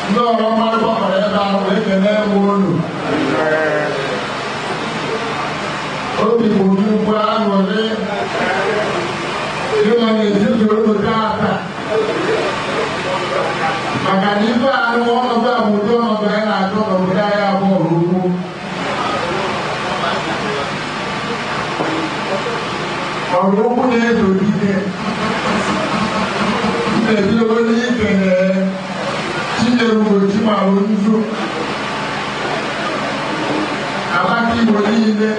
Ndị ọrụ mmadụ gbakọrọ ebe ahụ ekele m unu. Obi bụ nnukwu aṅụrị ịnọ n'etiti unu taata maka na ife anụ ọnọdụ a bụ ụdị ọnọdụ anyị na-achọ n'obodo anyị abụọ ukwu. Ọrụ ukwu na-ezogide na-ebidogo n'ikele Chinyere Ugochi ma nzu Abaka Igbo niile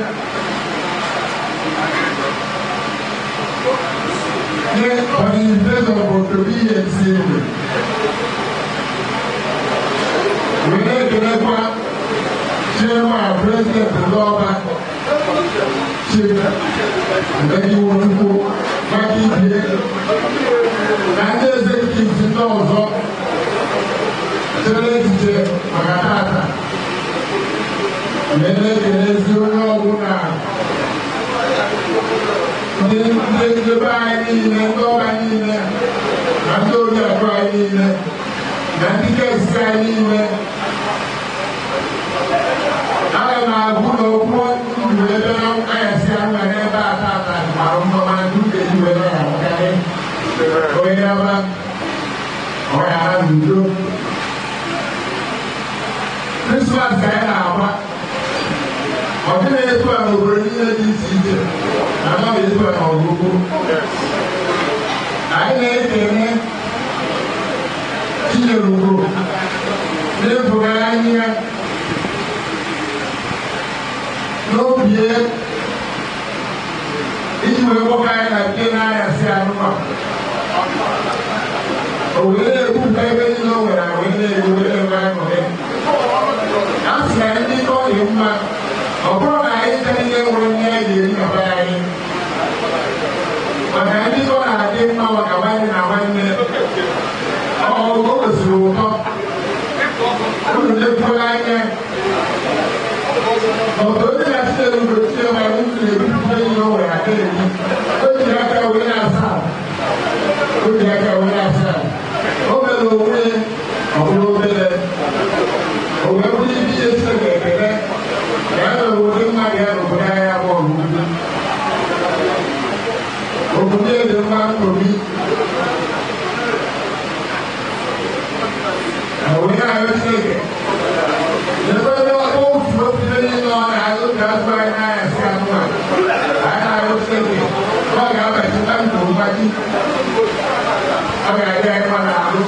nye ọdịnihu obodo ihe esi egbe were ekelekwa chairman president ndị ọba Chief Ndekiwochukwu maka ibie na ndị executives ndị ọzọ chere echiche maka tata. Wee na-ekelezi onye ọbụla ndị ndebe anyị niile, ndị ọba niile. Anyasị anyị niile. Aga m agụ n'okwu ndụ ebe na anyasị ahụ n'ebe a tata mara mma mana ndị ga-eji were ya karị. Onye aba ọ ya ara n'udo. Krismas ka anyị na-agba. Ọ dịghị etu a n'obodo niile dị iche iche na amaghị etu a n'ọgwụgwụ. Anyị na-ekene Chinyere Ugo na-ebugara anyị ya n'obi ya iji wee kpọkọ anyị na nke na-anyasị anụma. O wee na-ekwupụta ebe niile o nwere wee na-ego wee na-enwe aṅụrị. A sị na ndị ọ dị mma ọ bụrụ na anyị ka niile nwere nne anyị ga-eri na be anyị maka ndị ọ na-adị mma maka nwanne na nwanne ọ kwesịrị ụtọ unu lekwuola anya ọtụ onye na Chinyere Ugo tinye ma unu na-ebupụta ihe o nwere aka eri o ji aka wee na-asa o ji aka wee na-asa o mere onwe ọ bụrụ obere o wee bụrụ ibe ihe Chineke ekele na ya mere ụdị mmadụ ya n'obodo anyị abụọ ọgwụgwụ obodo dị mma nkobi onye na-arịọ Chineke ebe ndị ofu ofu niile ọ na-azụ ka azụ anyị na-anyasị anụma anyị na-arịọ Chineke ọ ga-abachita ndụ mgbaji ọ ga-adị anyị mma n'ahụ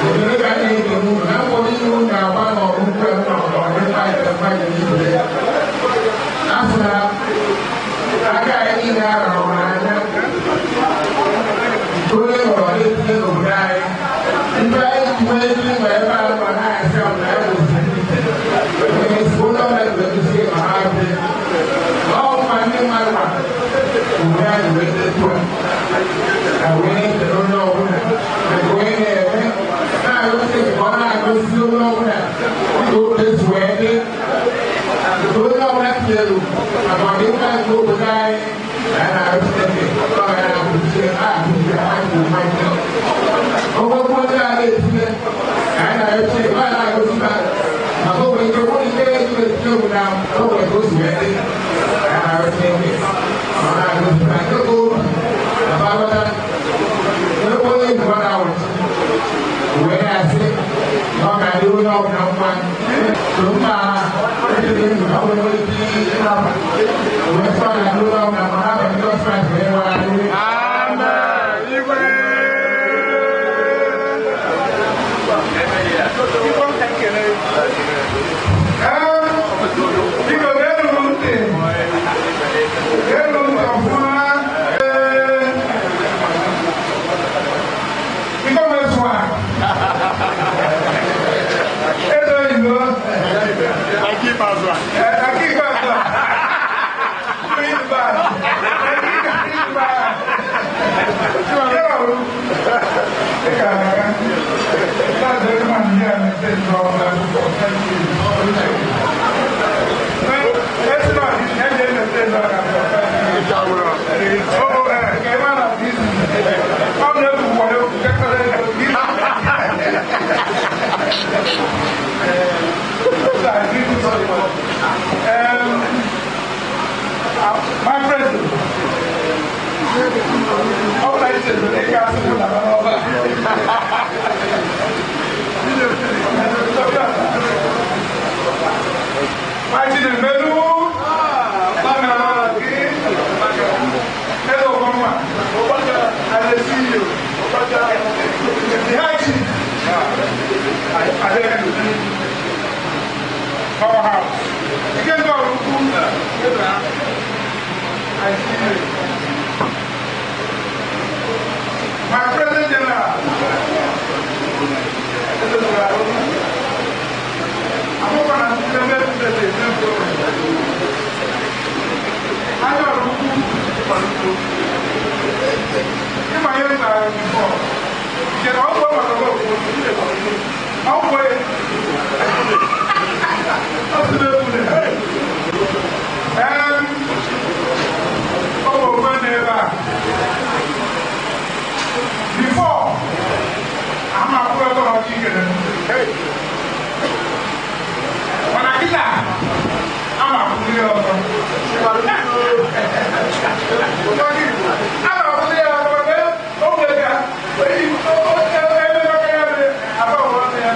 ekele ka anyị na-ekele unu na mbọ niile unu na-agba n'ọrụ ukwu na ọdịmma nke mmadụ niile a sị na aka anyị niile arahụrụ n'anya onye họrọ na-etinye n'obodo anyị ndị anyị ji nwee ike ịnọ ebe a nọ na-asị ọ na ya bụ onye ọbụla ga-egosi ma ha dị ọ mma ndị mmadụ ma obodo anyị wee detu a na wee na-ekele onye ọbụla na wee na-eme na-agọzi ka ọ na-agọzi onye ọbụla dịka otu esi wee dị nke onye ọbụla tinyere maka ọdịmma nke obodo anyị na ya na-arụ Chineke ọ ga na-akụzie akụzie akụ mmanya ogogbo ndị a na-etinye ka anyị na-arịọ Chineke ọ na-agọzi ha maka o nwere ike nwere ike eji etinye obodo na o nwere ka o si wee dị ka anyị na-arịọ Chineke ọ na-agọzi ha nke ka obi na mgbakọta ebe onye Igbo na-awụchi wee na-asị na ọ ga-adị onye ọbụla mma mma ọ nwere ike ịnaba wee sọ na ndị onye ọbụla ma ha bụ ndị ọsọ wee nwere adịrị. Biko geenụ m ntị geenụ ntị ọfụma biko mesụa eze oyibo aka ikpeazụ a My president. Ọ bụla iche na ị ga-asị m na n'ọba. My Chinemelu, mana gị, eze ọkọnwa, I dey see you. The high chief, I beg you. Powerhouse. Ike ndị ọrụ ukwu, I see you. My President General, Amụkwa na ndị anya ọrụ ukwu ịma ihe m zara before nke na ọgwụ maka ọgwụ ọgwụ ọ sị na ekwule ọ bụ okwe n'ebe a before ama akwụkwọ ebe ọchị ike. na-akwụli ya ọzọ. A na-akwụli ya ọzọ maka o nwere ka ebe maka ya dị aba ụwa ya.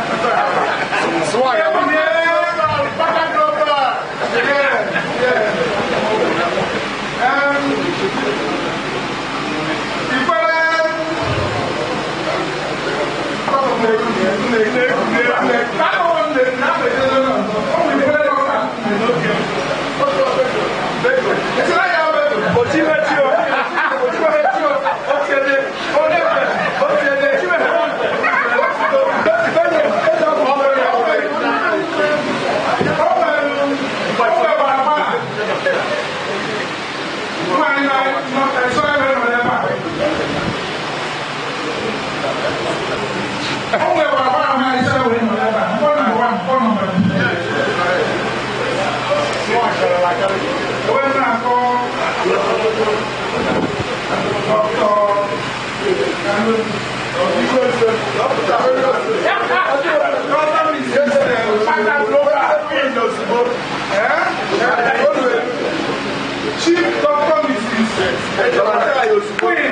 Chief Doctor Mrs. Queen.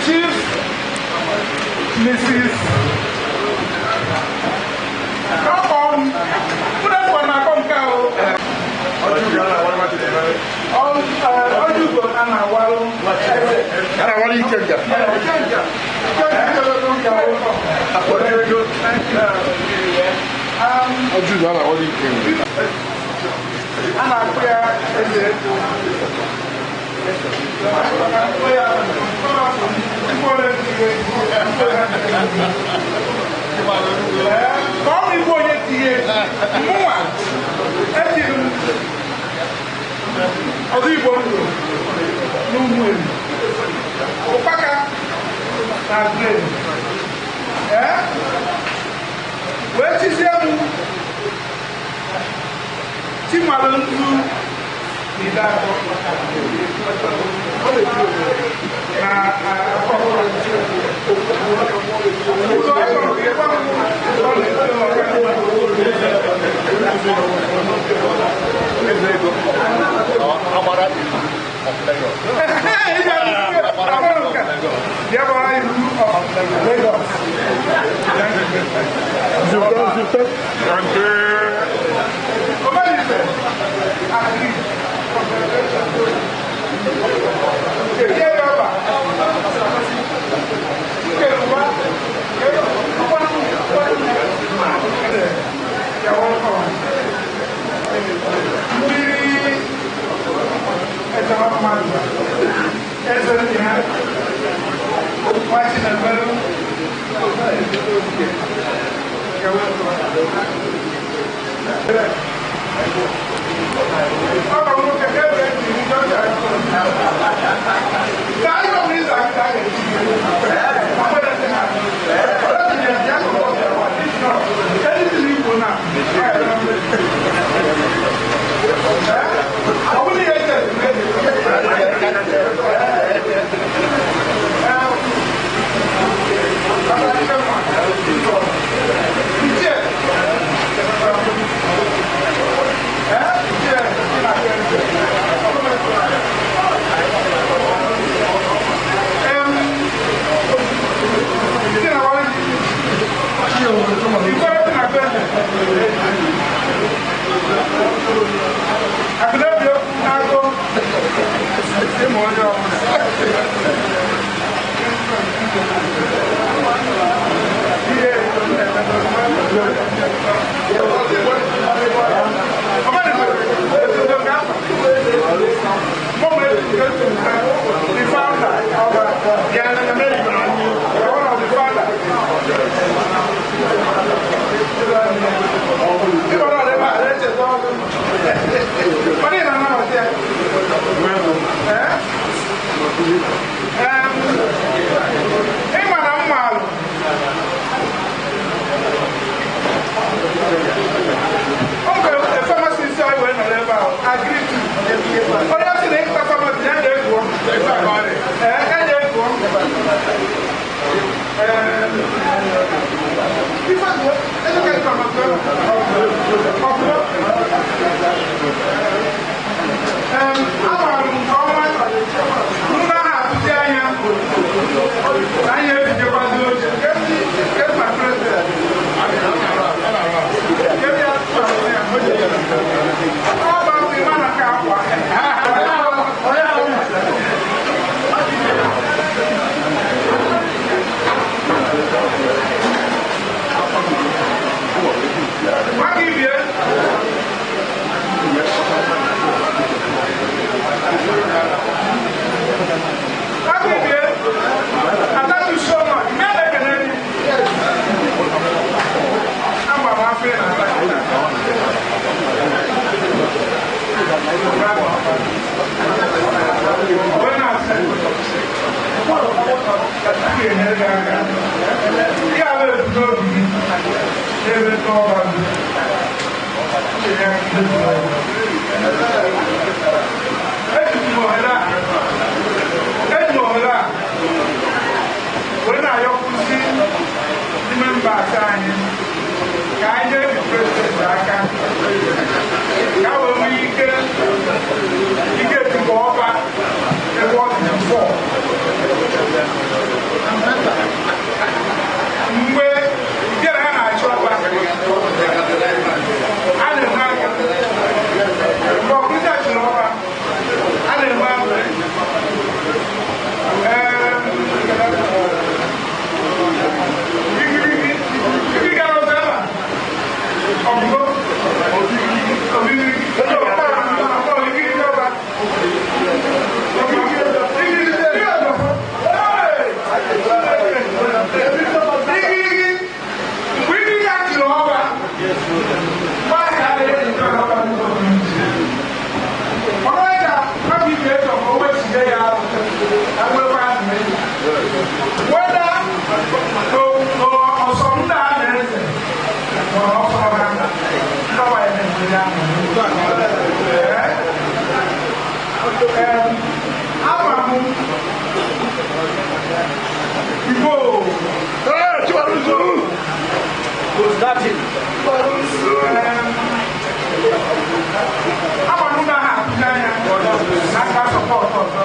Chief Mrs. Come on, put that one na come cow. Ọjụgo a na-awarụ. A na-awarụ Ikenga. Ikenga. Ọjụgo a na-awarụ Ikenga. A na-akpụ ya eze ego. Ka ọ bụ igwe onye tinye mụnwa ejiri m ọzọ Igbo ndụ n'ugwu elu ụkpaka na gren ee wee chizie m chimalụ nzu na ide atọ Amaara m nke ọma nna ha atụzi anya na anyị ebijekwazi oche nke ma president nke ya tụrụ ya. Ọ bụ afọ ịma na ka akwa. Maka ibie. Maka ibie. I thank you so much. Mee na ekele gị. Agba m afọ ị na-ata. Onye na-asị, ga-enyere gị aka. Ya bụ ebumnobi gị ebe ndị ọba gị. Eji m ohere a eji m ohere a wee na-ayọkwụzi n'ime mba asaa anyị ka anyị nyere the president aka ka wee nwee ike ike tukọ ọba ebe ọ dị before. Mgbe bịara ha na-achọ ọba, a na-enwe aka. Mgbe ọkụzi achịrị ọba, a na-enwe aka. Igirigi igirigi gara ọzọ ebe a. Ọgụgụ ogirigi igirigi ọba igirigi ọba. Igirigi, mgbe igirigi achịrị ọba, mgbe ahụ ka a na-eji ọba. Ọrụ ka mmadụ ibe eto ka o wechige ya arụ ka nwekwa azụ weda ọsọ ndị a na-eze nwere ọsọ ha ndọba ya na-enwe ya. Ama m Igbo. Ama m na ha atụghị anya n'aka support ọzọ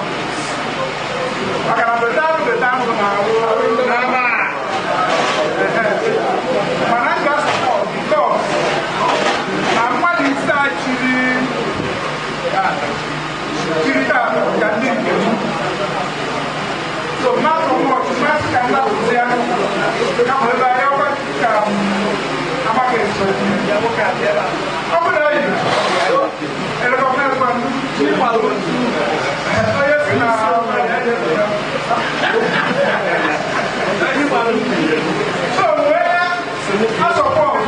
maka na beta ahụ na-arụ n'ama, mana m ga-support because na mmadụ ise a chiri chiri taa ka ndị nke m. So mmadụ mọchụ mmasị ka ndị apụzi ya kama ebe anyị ọkwa ka amaka eso ọ bụ na eyi elekọta onye si na. So wee a support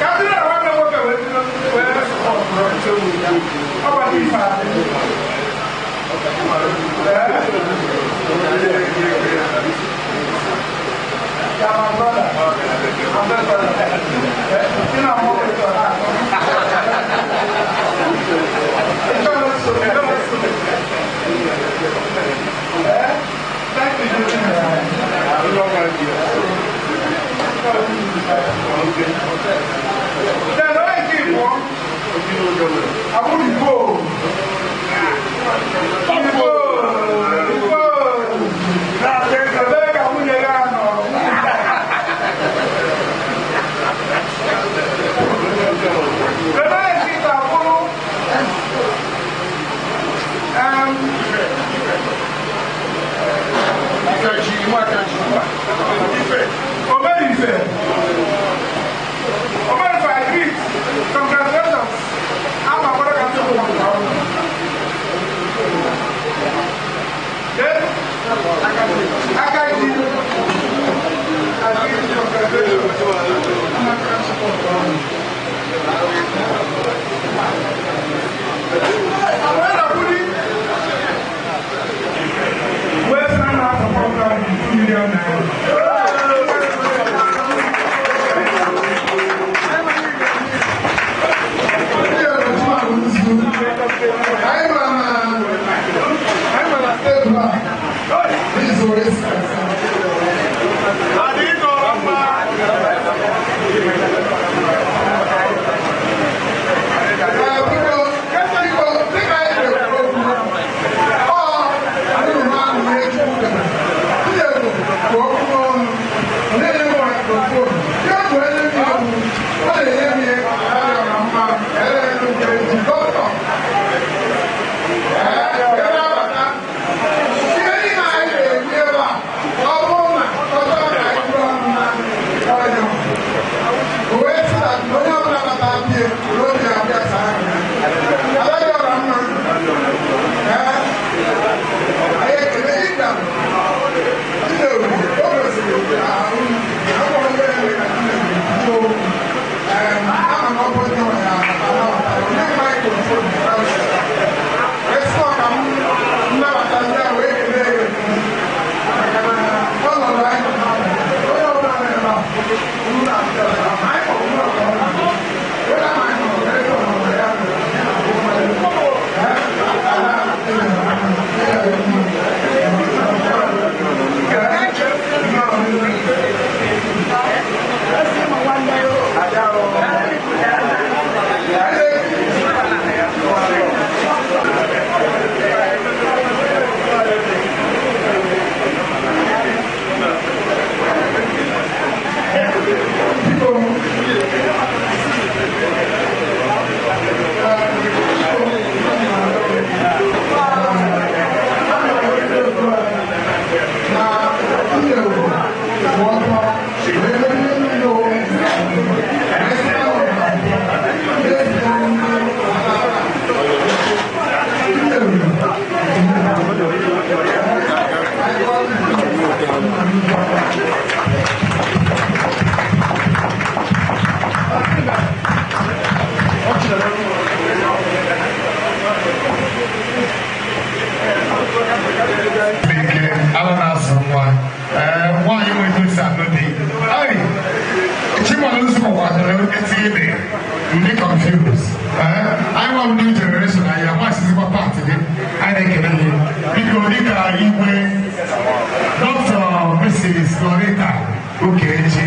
ka ndị na nwanne nwoke wee wee support ọ bụ ndị ife adị. Yeah, my brother. I'm very sorry. You know, I'm always sorry. Thank you. Then I give one. I will go. Igbo, Igbo. Ebee ka nwunye gị anọ? Ebe nkịta bụrụ Omerife. Omerife, I greet. Congratulations. Ama kwara ka ndị ụwa nke ọrụ. Akaji. I greet you, congratulations. Amaka support ọrụ. Àwọn ẹ̀rọ wee sị na na-support anyị ₦2 million. Anyị ma na tebụl a izu esi. Ogechi.